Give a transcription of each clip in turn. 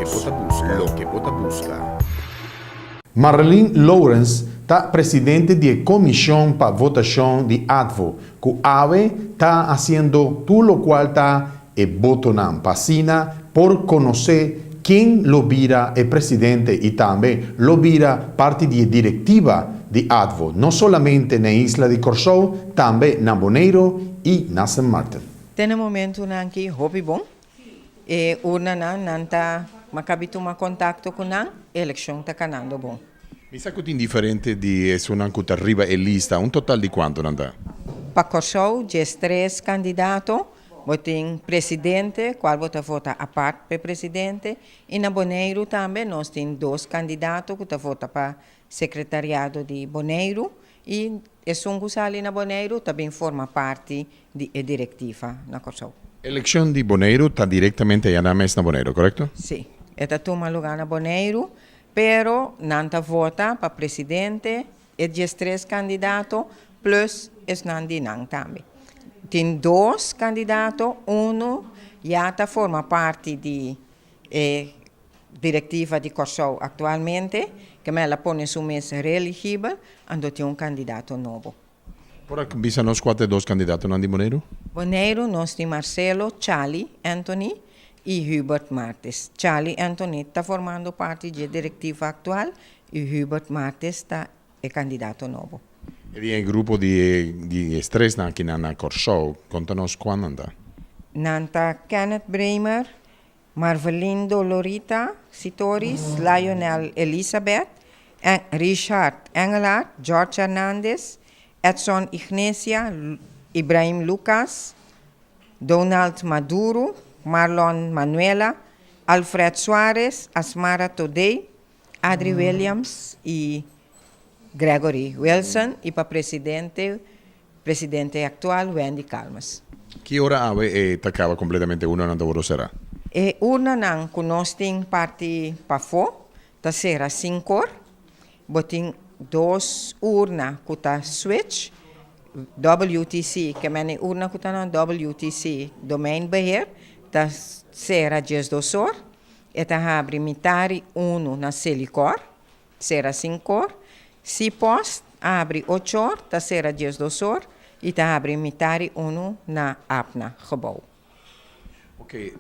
Loke bo ta buska. Loke bo ta buska. Marilyn Lawrence ta presidente di e Komishon pa Votashon di ADVO, ku awe ta hasiendo tur lokual ta e botonan pa asina por konosé ken lo bira e presidente i tambe lo bira parti di e direktiva di ADVO, no solamente na e isla di Kòrsou, tambe na Boneiru i na Sint Maarten. Te na momentunan aki hopi bon. E urnanan nan ta makabi tuma kontakto ku nan, e elekshon ta kanando bon. Mi sa ku tin diferente di esunnan ku ta riba e lista, un total di kuantu nan ta? Pa Kòrsou 13 kandidato, bo tin presidente, kual bo ta vota apart pa e presidente, i na Boneiru tambe nos tin dos kandidato ku ta vota pa sekretariado di Boneiru i esun ku sali na Boneiru ta bin forma parti di e direktiva na Kòrsou. Elekshon di Boneiru ta direktamente ayá nan mes na Boneiru, korekto? Sí, e ta tuma lugá na Boneiru, pero nan ta vota pa presidente, e 13 kandidato plus esnan di nan tambe. Tin dos kandidato, unu ya ta forma parti di e direktiva di Kòrsou aktualmente, ke mel a pone su mes reeligibel, anto tin un kandidato nobo. Por a bisa nos kua ta e dos kandidatonan di Boneiru? Boneiru nos tin Marcelo Charlie Anthony i Hubert Martes. Charlie Anthony ta formando parti dje direktiva aktual i Hubert Martes ta e kandidato nobo. E di e grupo di e di e tresnan akinan na Kòrsou, konta nos kua nan ta? Nan ta Kenneth Bremer, Marvelyn Dolorita Sitoris, Lionel Elizabeth, Richard Engelhardt, George Hernandez, Edson Ignesia, Ibrahim Lucas, Donald Maduro, Marlon Manuela, Alfred Suarez, Asmara Todey, Adri Williams i Gregory Wilson i pa presidente, presidente aktual Wendy Calmes. Ki ora awe e ta kaba kompletamente urnanan ta wòrdu será? E urnanan ku nos tin parti pafó ta sera sinkor. Bo tin dos urna ku ta switch, WTC, ke men e urna ku ta na WTC, Domeinbeheer, ta sera 12 or. E ta habri mitari unu na Selikor, sera 5 or. C-Post habri 8 or, ta sera 12 or i ta habri mitari unu na APNA gebouw. Ok,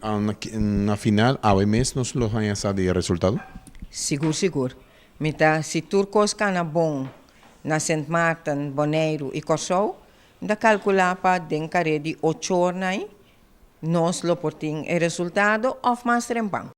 na final, awe mes nos lo haña sa di e resultado? Sigur, sigur. Mi ta, si tur kos kana bon na Sint Maarten, Boneiru i Kòrsou, mi ta kalkulá pa den kare di 8 or nai, nos lo por tin e resultado òf mas trempan.